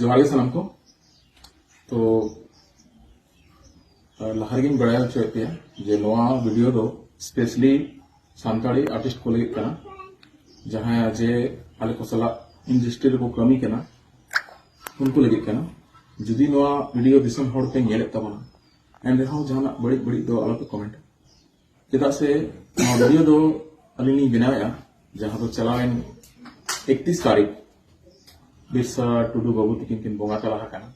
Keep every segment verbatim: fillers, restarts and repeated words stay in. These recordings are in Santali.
ᱡᱚᱦᱟᱨ ᱜᱮ ᱥᱟᱱᱟᱢ ᱠᱚ᱾ ᱛᱚ ᱞᱟᱦᱟ ᱨᱮᱜᱮᱧ ᱵᱟᱲᱟᱭ ᱦᱚᱪᱚᱭᱮᱫ ᱯᱮᱭᱟ ᱡᱮ ᱱᱚᱣᱟ ᱵᱷᱤᱰᱤᱭᱳ ᱫᱚ ᱥᱯᱮᱥᱟᱞᱤ ᱥᱟᱱᱛᱟᱲᱤ ᱟᱨᱴᱤᱥᱴ ᱠᱚ ᱞᱟᱹᱜᱤᱫ ᱠᱟᱱᱟ, ᱡᱟᱦᱟᱸᱭ ᱡᱮ ᱟᱞᱮ ᱠᱚ ᱥᱟᱞᱟᱜ ᱤᱱᱰᱟᱥᱴᱨᱤ ᱨᱮᱠᱚ ᱠᱟᱹᱢᱤ ᱠᱟᱱᱟ, ᱩᱱᱠᱩ ᱞᱟᱹᱜᱤᱫ ᱠᱟᱱᱟ᱾ ᱡᱩᱫᱤ ᱱᱚᱣᱟ ᱵᱷᱤᱰᱤᱭᱳ ᱫᱤᱥᱚᱢ ᱦᱚᱲ ᱯᱮ ᱧᱮᱞᱮᱫ ᱛᱟᱵᱚᱱᱟ, ᱮᱱᱨᱮᱦᱚᱸ ᱡᱟᱦᱟᱱᱟᱜ ᱵᱟᱹᱲᱤᱡ ᱵᱟᱹᱲᱤᱡ ᱫᱚ ᱟᱞᱚᱯᱮ ᱠᱚᱢᱮᱱᱴᱟ᱾ ᱪᱮᱫᱟᱜ ᱥᱮ ᱱᱚᱣᱟ ᱵᱷᱤᱰᱤᱭᱳ ᱫᱚ ᱟᱹᱞᱤᱧ ᱞᱤᱧ ᱵᱮᱱᱟᱣᱮᱫᱼᱟ, ᱡᱟᱦᱟᱸ ᱫᱚ ᱪᱟᱞᱟᱣᱮᱱ ᱮᱠᱛᱤᱥ ᱛᱟᱹᱨᱤᱠᱷ ᱵᱤᱨᱥᱟ ᱴᱩᱰᱩ ᱵᱟᱹᱵᱩ ᱛᱟᱹᱠᱤᱱ ᱠᱤᱱ ᱵᱚᱸᱜᱟ ᱛᱟᱞᱟ ᱟᱠᱟᱱᱟ᱾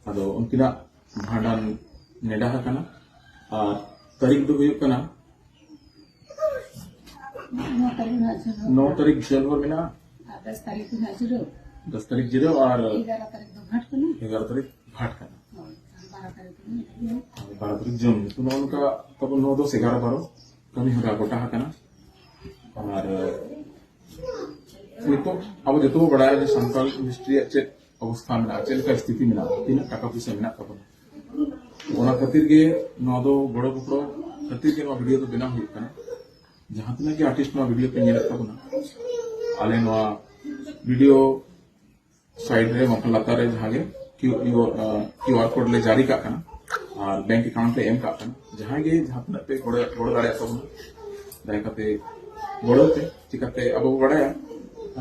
ᱟᱫᱚ ᱩᱱᱠᱤᱱᱟᱜ ᱵᱷᱟᱸᱰᱟᱱ ᱱᱮᱰᱟ ᱟᱠᱟᱱᱟ᱾ ᱟᱨ ᱛᱟᱹᱨᱤᱠᱷ ᱫᱚ ᱦᱩᱭᱩᱜ ᱠᱟᱱᱟ ᱱᱚ ᱛᱟᱹᱨᱤᱠᱷ ᱡᱷᱟᱹᱞ ᱦᱚᱨ ᱢᱮᱱᱟᱜᱼᱟ᱾ ᱟᱨ ᱫᱚᱥ ᱛᱟᱹᱨᱤᱠᱷ ᱫᱚ ᱦᱟᱸᱜ ᱡᱤᱨᱟᱹᱣ᱾ ᱫᱚᱥ ᱛᱟᱹᱨᱤᱠᱷ ᱡᱤᱨᱟᱹᱣ ᱟᱨ ᱮᱜᱟᱨᱚ ᱛᱟᱹᱨᱤᱠᱷ ᱫᱚ ᱜᱷᱟᱴ ᱠᱟᱱᱟ᱾ ᱮᱜᱟᱨᱚ ᱛᱟᱹᱨᱤᱠᱷ ᱜᱷᱟᱴ ᱠᱟᱱᱟ᱾ ᱦᱳᱭ, ᱟᱨ ᱵᱟᱨᱚ ᱛᱟᱹᱨᱤᱠᱷ ᱫᱚ ᱢᱤᱫ ᱫᱤᱱ᱾ ᱟᱨ ᱵᱟᱨᱚ ᱛᱟᱹᱨᱤᱠᱷ ᱡᱚᱢ ᱧᱩ᱾ ᱛᱚ, ᱱᱚᱜᱼᱚ ᱱᱚᱝᱠᱟ ᱛᱟᱵᱚ ᱱᱚ, ᱫᱚᱥ, ᱮᱜᱟᱨᱚ, ᱵᱟᱨᱚ ᱠᱟᱹᱢᱤ ᱦᱚᱨᱟ ᱜᱚᱴᱟ ᱟᱠᱟᱱᱟ᱾ ᱟᱨ ᱱᱤᱛᱚᱜ ᱟᱵᱚ ᱡᱚᱛᱚ ᱵᱚ ᱵᱟᱲᱟᱭᱟ ᱡᱮ ᱥᱟᱱᱛᱟᱲ ᱤᱱᱰᱟᱥᱴᱨᱤ ᱨᱮᱭᱟᱜ ᱪᱮᱫ ᱚᱵᱚᱥᱛᱷᱟ ᱢᱮᱱᱟᱜᱼᱟ, ᱪᱮᱫ ᱞᱮᱠᱟ ᱥᱛᱷᱤᱛᱤ ᱢᱮᱱᱟᱜᱼᱟ, ᱛᱤᱱᱟᱹᱜ ᱴᱟᱠᱟ ᱯᱚᱭᱥᱟ ᱢᱮᱱᱟᱜ ᱛᱟᱵᱚᱱᱟ᱾ ᱚᱱᱟ ᱠᱷᱟᱹᱛᱤᱨ ᱜᱮ ᱱᱚᱣᱟ ᱫᱚ ᱜᱚᱲᱚ ᱜᱚᱯᱚᱲᱚ ᱠᱷᱟᱹᱛᱤᱨ ᱜᱮ ᱱᱚᱣᱟ ᱵᱷᱤᱰᱤᱭᱳ ᱫᱚ ᱵᱮᱱᱟᱣ ᱦᱩᱭᱩᱜ ᱠᱟᱱᱟ᱾ ᱡᱟᱦᱟᱸ ᱛᱤᱱᱟᱹᱜ ᱜᱮ ᱟᱨᱴᱤᱥᱴ ᱱᱚᱣᱟ ᱵᱷᱤᱰᱤᱭᱳ ᱯᱮ ᱧᱮᱞᱮᱫ ᱛᱟᱵᱚᱱᱟ, ᱟᱞᱮ ᱱᱚᱣᱟ ᱵᱷᱤᱰᱤᱭᱳ ᱥᱟᱭᱤᱰ ᱨᱮ ᱵᱟᱝᱠᱷᱟᱱ ᱞᱟᱛᱟᱨ ᱨᱮ ᱡᱟᱦᱟᱸ ᱜᱮ ᱠᱤᱭᱩ, ᱠᱤᱭᱩ, ᱟᱨ, ᱠᱤᱭᱩ ᱟᱨ ᱠᱳᱰ ᱞᱮ ᱡᱟᱹᱨᱤ ᱠᱟᱜ ᱠᱟᱱᱟ ᱟᱨ ᱵᱮᱝᱠ ᱮᱠᱟᱣᱩᱱᱴ ᱞᱮ ᱮᱢ ᱠᱟᱜ ᱠᱟᱱᱟ᱾ ᱡᱟᱦᱟᱸᱭ ᱜᱮ ᱡᱟᱦᱟᱸ ᱛᱤᱱᱟᱹᱜ ᱯᱮ ᱜᱚᱲᱚ, ᱜᱚᱲᱚ ᱫᱟᱲᱮᱭᱟᱜ ᱛᱟᱵᱚᱱᱟ, ᱫᱟᱭᱟ ᱠᱟᱛᱮ ᱜᱚᱲᱚ ᱯᱮ᱾ ᱪᱤᱠᱟᱛᱮ ᱟᱵᱚ ᱵᱚ ᱵᱟᱲᱟᱭᱟ,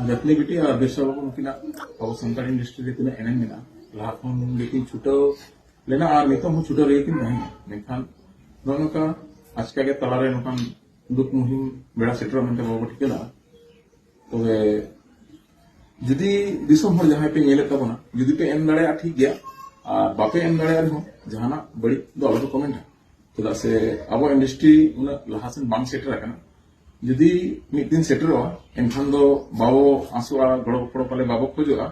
ᱨᱟᱛᱱᱤ ᱵᱤᱴᱤ ᱟᱨ ᱵᱤᱨᱥᱟ ᱵᱟᱵᱩ ᱱᱩᱠᱤᱱᱟᱜ ᱟᱵᱚ ᱥᱟᱱᱛᱟᱲ ᱤᱱᱰᱟᱥᱴᱨᱤ ᱨᱮ ᱛᱤᱱᱟᱹᱜ ᱮᱱᱮᱢ ᱢᱮᱱᱟᱜᱼᱟ᱾ ᱞᱟᱦᱟ ᱠᱷᱚᱱ ᱜᱮᱠᱤᱱ ᱪᱷᱩᱴᱟᱹᱣ ᱞᱮᱱᱟ ᱟᱨ ᱱᱤᱛᱚᱜ ᱦᱚᱸ ᱪᱷᱩᱴᱟᱹᱣ ᱨᱮᱜᱮ ᱠᱤᱱ ᱛᱟᱦᱮᱱᱟ᱾ ᱢᱮᱱᱠᱷᱟᱱ ᱱᱚᱜᱼᱚ ᱱᱚᱝᱠᱟ ᱟᱪᱠᱟ ᱜᱮ ᱛᱟᱞᱟᱨᱮ ᱱᱚᱝᱠᱟᱱ ᱫᱩᱠ ᱢᱩᱦᱤᱢ ᱵᱮᱲᱟ ᱥᱮᱴᱮᱨᱚᱜ ᱢᱮᱱᱛᱮ ᱵᱟᱵᱚ ᱴᱷᱤᱠᱟᱹ ᱞᱮᱫᱟ᱾ ᱛᱚᱵᱮ ᱡᱩᱫᱤ ᱫᱤᱥᱚᱢ ᱦᱚᱲ ᱡᱟᱦᱟᱸᱭ ᱯᱮ ᱧᱮᱞᱮᱫ ᱛᱟᱵᱚᱱᱟ, ᱡᱩᱫᱤ ᱯᱮ ᱮᱢ ᱫᱟᱲᱮᱭᱟᱜᱼᱟ ᱴᱷᱤᱠ ᱜᱮᱭᱟ, ᱟᱨ ᱵᱟᱯᱮ ᱮᱢ ᱫᱟᱲᱮᱭᱟᱜ ᱨᱮᱦᱚᱸ ᱡᱟᱦᱟᱱᱟᱜ ᱵᱟᱹᱲᱤᱡ ᱫᱚ ᱟᱞᱚᱯᱮ ᱠᱚᱢᱮᱱᱴᱟ᱾ ᱪᱮᱫᱟᱜ ᱥᱮ ᱟᱵᱚ ᱤᱱᱰᱟᱥᱴᱨᱤ ᱩᱱᱟᱹᱜ ᱞᱟᱦᱟ ᱥᱮᱱ ᱵᱟᱝ ᱥᱮᱴᱮᱨ ᱟᱠᱟᱱᱟ᱾ ᱡᱩᱫᱤ ᱢᱤᱫ ᱫᱤᱱ ᱥᱮᱴᱮᱨᱚᱜᱼᱟ, ᱮᱱᱠᱷᱟᱱ ᱫᱚ ᱵᱟᱵᱚ ᱟᱸᱥᱚᱜᱼᱟ, ᱜᱚᱲᱚ ᱜᱚᱯᱚᱲᱚ ᱯᱟᱞᱮ ᱵᱟᱵᱚ ᱠᱷᱚᱡᱚᱜᱼᱟ᱾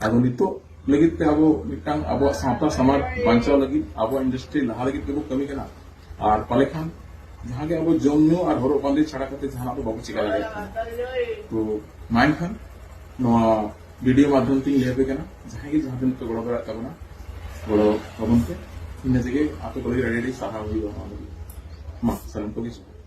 ᱟᱫᱚ ᱱᱤᱛᱚᱜ ᱞᱟᱹᱜᱤᱫ ᱛᱮ ᱟᱵᱚ ᱢᱤᱫᱴᱟᱝ ᱟᱵᱚᱣᱟᱜ ᱥᱟᱶᱛᱟ ᱥᱚᱢᱟᱡᱽ ᱵᱟᱧᱪᱟᱣ ᱞᱟᱹᱜᱤᱫ, ᱟᱵᱚ ᱤᱱᱰᱟᱥᱴᱨᱤ ᱞᱟᱦᱟ ᱞᱟᱹᱜᱤᱫ ᱜᱮᱵᱚ ᱠᱟᱹᱢᱤ ᱠᱟᱱᱟ᱾ ᱟᱨ ᱯᱟᱞᱮ ᱠᱷᱟᱱ ᱡᱟᱦᱟᱸ ᱜᱮ ᱟᱵᱚ ᱡᱚᱢ ᱧᱩ ᱟᱨ ᱦᱚᱨᱚᱜ ᱵᱟᱸᱫᱮ ᱪᱷᱟᱲᱟ ᱠᱟᱛᱮ ᱡᱟᱦᱟᱱᱟᱜ ᱫᱚ ᱵᱟᱵᱚ ᱪᱤᱠᱟ ᱫᱟᱲᱮᱭᱟᱜ ᱠᱟᱱᱟ᱾ ᱛᱚ ᱢᱟ ᱮᱱᱠᱷᱟᱱ ᱱᱚᱣᱟ ᱵᱷᱤᱰᱤᱭᱳ ᱢᱟᱫᱽᱫᱷᱚᱢ ᱛᱮᱧ ᱞᱟᱹᱭ ᱟᱯᱮ ᱠᱟᱱᱟ, ᱡᱟᱦᱟᱸᱭ ᱜᱮ ᱡᱟᱦᱟᱸ ᱛᱤᱱᱟᱹᱜ ᱯᱮ ᱜᱚᱲᱚ ᱫᱟᱲᱮᱭᱟᱜ ᱛᱟᱵᱚᱱᱟ, ᱜᱚᱲᱚ ᱛᱟᱵᱚᱱ ᱯᱮ᱾ ᱤᱱᱟᱹ ᱛᱮᱜᱮ ᱟᱯᱮ ᱠᱚ ᱞᱟᱹᱜᱤᱫ ᱟᱹᱰᱤ ᱟᱹᱰᱤ ᱥᱟᱨᱦᱟᱣ ᱦᱩᱭᱩᱜᱼᱟ᱾ ᱱᱚᱣᱟ ᱞᱟᱹᱜᱤᱫ ᱢᱟ ᱥᱟᱱᱟᱢ ᱠᱚᱜᱮ ᱡᱚᱦᱟᱨ᱾